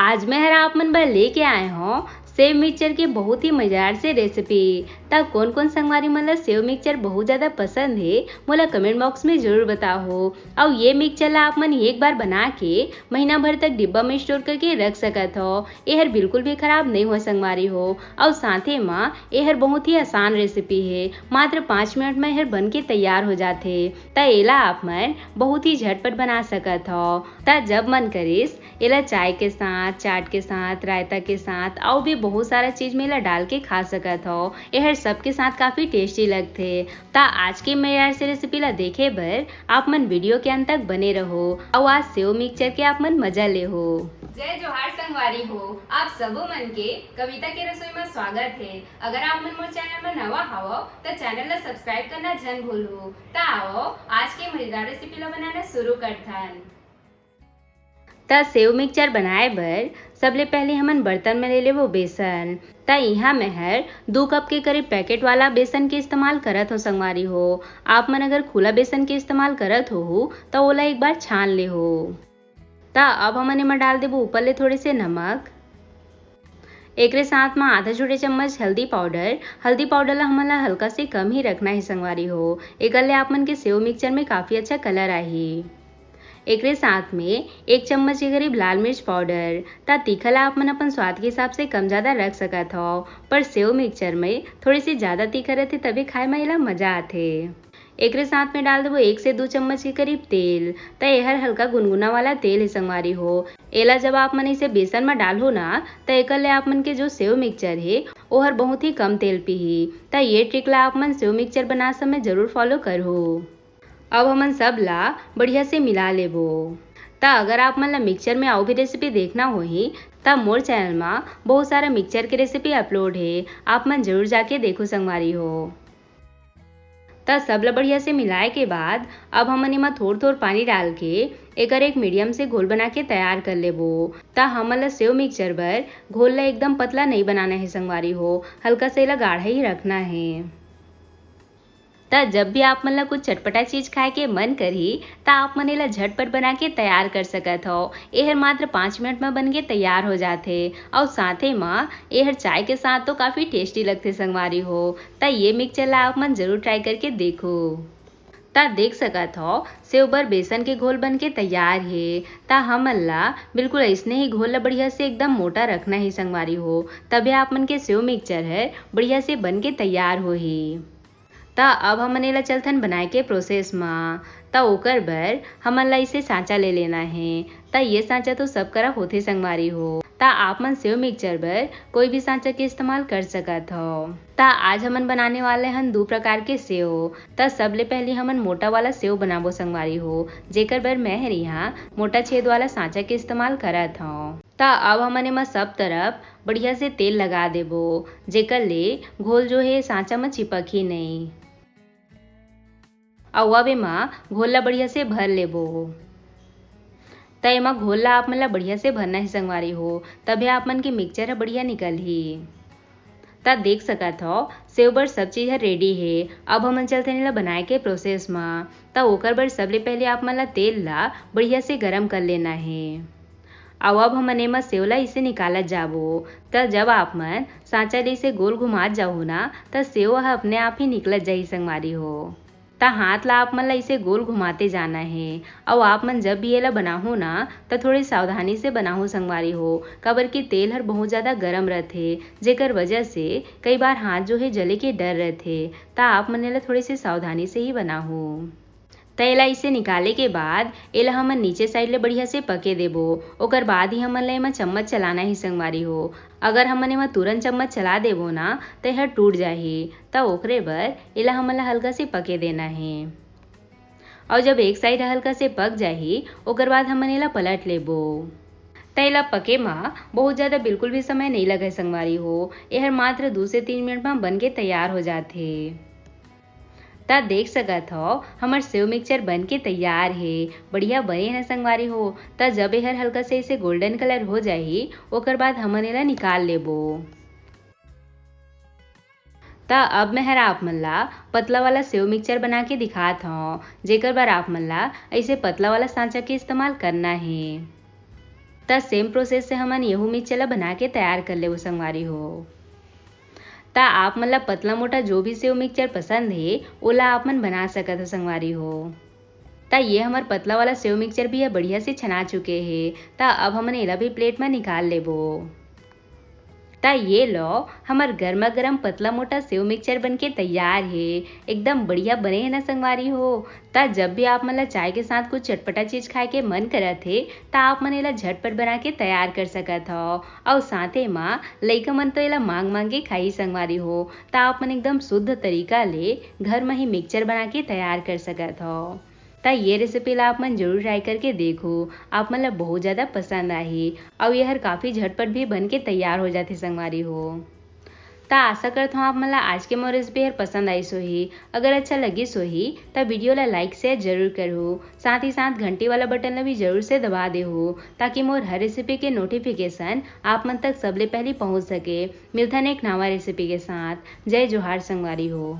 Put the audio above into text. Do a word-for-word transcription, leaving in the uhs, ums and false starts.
आज मैं हर आप मन बर लेके आए हौं सेव मिक्सचर के बहुत ही मजेदार से रेसिपी। त कोन कोन संगवारी मन ला सेव मिक्सचर बहुत ज्यादा पसंद हे, मोला कमेंट बॉक्स में जरूर बताओ। अउ ये मिक्सचर ला आप मन एक बार बना के महीना भर तक डिब्बा में स्टोर करके रख सकत हो। एहर बिल्कुल भी खराब नहीं हो संगवारी हो। अउ साथे म एहर बहुत ही आसान रेसिपी हे, मात्र पाँच मिनट में एहर बन के तैयार हो जाथे। त एला आप मन बहुत ही झटपट बना सकत हो। त जब मन करिस एला चाय के साथ, चाट के साथ, रायता के साथ अउ भी बहुत सारा चीज में एला डाल के खा सकत हो। एहर सबके साथ काफी टेस्टी लगथे। त आज के मजेदार से रेसिपी ला देखे बर आप मन वीडियो के अंत तक बने रहो अउ आज सेव मिक्सचर के आप मन मजा ले हो। जय जोहार संगवारी हो, आप सबो मन के कविता के रसोई में स्वागत है। अगर आप मन मोर चैनल में नवा हवो त चैनल ला सब्सक्राइब करना झन भूलहू। त आओ आज के मजेदार रेसिपी ला बनाना शुरू करथन। त सेव मिक्सचर बनाए बर सबले पहले हमन बर्तन में ले लेबो बेसन। त इहाँ मैं हर दू कप के करीब पैकेट वाला बेसन के इस्तेमाल करत हो संगवारी हो। आप मन अगर खुला बेसन के इस्तेमाल करत होहू त ओला एक बार छान ले हो। त अब हमन एमा डाल देबो ऊपर ले थोड़े से नमक। एकरे साथ म आधा छोटे चम्मच हल्दी पाउडर। हल्दी पाउडर ला हमन ला हल्का से कम ही रखना है संगवारी हो, एकर ले आप मन के सेव मिक्सचर में काफी अच्छा कलर आही। एकरे साथ में एक चम्मच के करीब लाल मिर्च पाउडर। त तीखा ला आप मन अपन स्वाद के हिसाब से कम ज्यादा रख सकत हो, पर सेव मिक्सचर में थोड़ी सी ज्यादा तीखा रहथे तभे खाए में एला मजा आथे। एकरे साथ में डाल देबो एक से दू चम्मच के करीब तेल। त एहर हल्का गुनगुना वाला तेल है संगवारी हो। एला जब आप मन इसे बेसन में डालहो ना त एकर ले आप मन के जो सेव मिक्सचर है ओहर बहुत ही कम तेल पीही। त ये ट्रिक ला आप मन सेव मिक्सचर बना समय जरूर फॉलो करहू। अब हमन सब ला बढ़िया से मिला लेबो। त अगर आप मन ला मिक्सचर में अउ भी रेसिपी देखना होही त मोर चैनल मा बहुत सारा मिक्सचर के रेसिपी अपलोड है, आप मन जरूर जाके देखो संगवारी हो। त सब ला बढ़िया से मिलाए के बाद अब हमन एमा थोर थोर पानी डाल के एकर एक मीडियम से घोल बना के तैयार कर लेबो। त हमन ला सेव मिक्सचर बर घोल ला एकदम पतला नहीं बनाना है संगवारी हो, हल्का से एला गाढ़ा ही रखना है। त जब भी आप मन ला कुछ चटपटा चीज खाए के मन करही त आप मन एला झटपट बना के तैयार कर सकत हो। एहर मात्र पाँच मिनट म बन के तैयार हो जाथे अउ साथे म एहर चाय के साथ तो काफी टेस्टी लगथे संगवारी हो। त ये मिक्सचर ला आप मन जरूर ट्राई करके देखो। त देख सकत हो सेव बर बेसन के घोल बन के तैयार हे। त हमन ला बिल्कुल अइसने ही घोल ला बढ़िया से एकदम मोटा रखना हे संगवारी हो, तभे आप मन के सेव मिक्सचर हर बढ़िया से बन के तैयार होही। त अब हमन एला चलथन बनाए के प्रोसेस म। त ओकर बर हमन ला इसे सांचा ले लेना हे। त ये सांचा तो सब करा होथे संगवारी हो। त आप मन सेव मिक्सचर बर कोई भी सांचा के इस्तेमाल कर सकत हो। त आज हमन बनाने वाले हन दू प्रकार के सेव। त सबले पहली हमन मोटा वाला सेव बनाबो संगवारी हो, जेकर बर मैं हर यहाँ मोटा छेद वाला सांचा के इस्तेमाल करत हौं। त अब हमन एमा सब तरफ बढ़िया से तेल लगा देबो, जेकर ले घोल जो हे सांचा म चिपकही नहीं। अउ अब एमा घोल ला बढ़िया से भर लेबो। त एमा घोल ला आप मन ला बढ़िया से भरना हे संगवारी हो, तभे आप मन के मिक्सचर ह बढ़िया निकलही। त देख सकत हव, सेव बर सब चीज ह रेडी हे। अब हमन चलथन एला बनाए के प्रोसेस म। त ओकर बर सबले पहले आप मन ला तेल ला बढ़िया से गरम कर लेना हे। अउ अब हमन एमा सेव ला इसे निकालत जाबो। त जब आप मन सांचा ले इसे गोल घुमात जाहू ना, त सेव ह अपने आप ही निकलत जाही संगवारी हो। त हाथ ला आप मन ला इसे गोल घुमाते जाना हे। अउ आप मन जब भी एला बनाहू ना, त थोड़े सावधानी से बनाहू संगवारी हो, काबर कि तेल हर बहुत ज्यादा गरम रथे, जेकर वजह से कई बार हाथ जो हे जले के डर रथे। त आप मन एला थोड़े से सावधानी से ही बनाहू। त एला इसे निकाले के बाद एला हमन नीचे साइड ले बढ़िया से पके देबो। ओकर बाद ही हमन ला एमा चम्मच चलाना ही संगवारी हो। अगर हमन एमा तुरंत चम्मच चला देबो ना, त एहर टूट जाही। त ओकरे बर एला हमन ला हल्का से पके देना हे। अउ जब एक साइड हल्का से पक जाही, ओकर बाद हमन एला पलट लेबो। त एला पके म बहुत ज्यादा बिल्कुल भी समय नइ लगय संगवारी हो। एहर मात्र दू से तीन मिनट म बन के तैयार हो जाथे। त देख सकत हव, हमर सेव मिक्सचर बन के तैयार हे। बढ़िया बने हे न संगवारी हो। त जब एहर हल्का से ऐसे गोल्डन कलर हो जाही, ओकर बाद हमन एला निकाल लेबो। त अब मैं हर आप मन ला पतला वाला सेव मिक्सचर बना के दिखात हव, जेकर बर आप मन ला ऐसे पतला वाला सांचा के इस्तेमाल करना हे। त same process से हमन यहू mixture ला बना के तैयार कर लेबो संगवारी हो। त आप मन ला पतला मोटा जो भी सेव mixture पसंद हे, ओला आप मन बना सकत हो संगवारी हो। त ये हमर पतला वाला सेव mixture भी ह बढ़िया से छना चुके हे। त अब हमन एला भी plate म निकाल लेबो। त ये लो, हमर गरमा गरम पतला मोटा सेव mixture बन के तैयार हे। एकदम बढ़िया बने हे ना संगवारी हो। त जब भी आप मन ला चाय के साथ कुछ चटपटा चीज खाए के मन करत हे, त आप मन एला झटपट बना के तैयार कर सकत हव। अउ साथे म लइका मन तो एला मांग मांग के खाही संगवारी हो। त आप मन एकदम शुद्ध तरीका ले घर म ही mixture बना के तैयार कर सकत हव। त ये recipe ला आप मन जरूर try करके देखो, आप मन ला बहुत ज्यादा पसंद आही। अउ ये हर काफी झटपट भी बन के तैयार हो जाथे संगवारी हो। त आशा करत हूँ आप मन ला आज के मोर recipe हर पसंद आइस होही। अगर अच्छा लगिस होही त video ला like share जरूर करहू, साथ ही साथ घंटी वाला button ला भी जरूर से दबा देहू, ताकि मोर हर recipe के notification आप मन तक सबले पहली पहुँच सके। मिलथन एक नवा recipe के साथ। जय जोहार संगवारी हो।